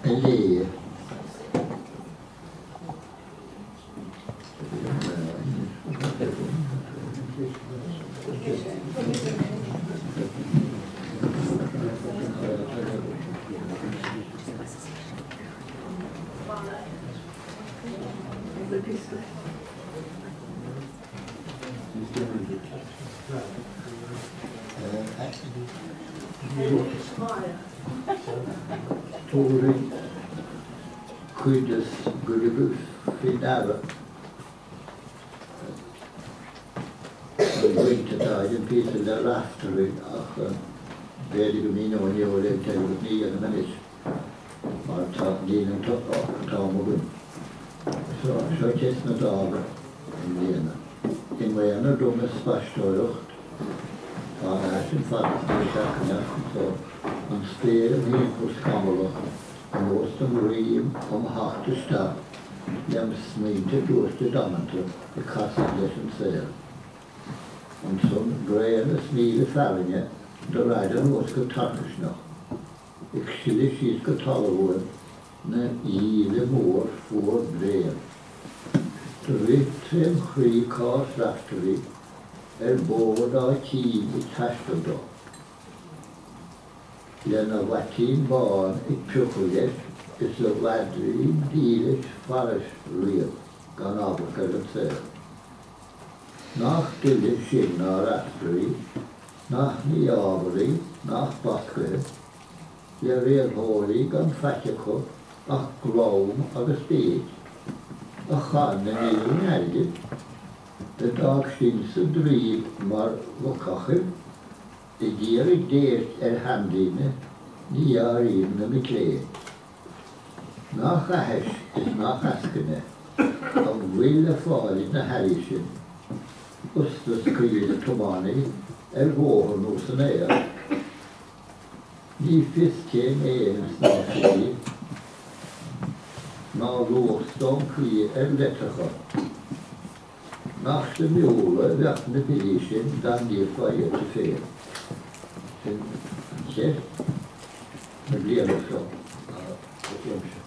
A léigh. Tabharfaidh cuid is goirbe faoi deara an bhaint atá ag an bpíosa le Raiftearaí ach b'fhéidir go míneoinn é ó léim teilg ní dhéanaim anois mar tá níl an t-am againn. Seo ceist na Dála i mbliana. I m'aonar dom ag spaisteoireacht Tá an aiteann fada sna seacaineach anso, an spéir im thimpeall scamallach, ar nós don ghrian um theacht isteach lem smaointe gluaiste damanta ag casadh leis an saol. Ansan braon is míle fearthainne do raghad anuas go tarcaisneach, ag sileadh síos go talamh uaim 'na dhíle mór fuar bréan. Do rith trém chroí cás Raiftearaí ar bord a chinn ag taisteal dó, lena bhaitín bán ag piocadh leis is a mhaidrín dílis fairis riamh gan amharc ar an saol. Nach dile sin ná Raiftearaí, nach mí-ámharaí, nach bascaithe, le riarthóirí gan faic acu ach glam agus béic, a chaith na milliúin airgid, a d'fhág sinn sa draoib mar mhucachaibh, ag iarraidh déirc ar sheandaoine, ní áirím na mic léinn. Nach aithis is nach eascaine an bhfuil le fáil ag na hairí sin, iostas caoile tiománaí ar bhóthar nó san aer? Ní fios cén éan sna hoifigí, ná luach stóncaí ar leitreacha. Nach suimiúla a bheadh na billí sin dá n-íocfá iad tú féin? Sin an cheist na bliana seo, uaimse.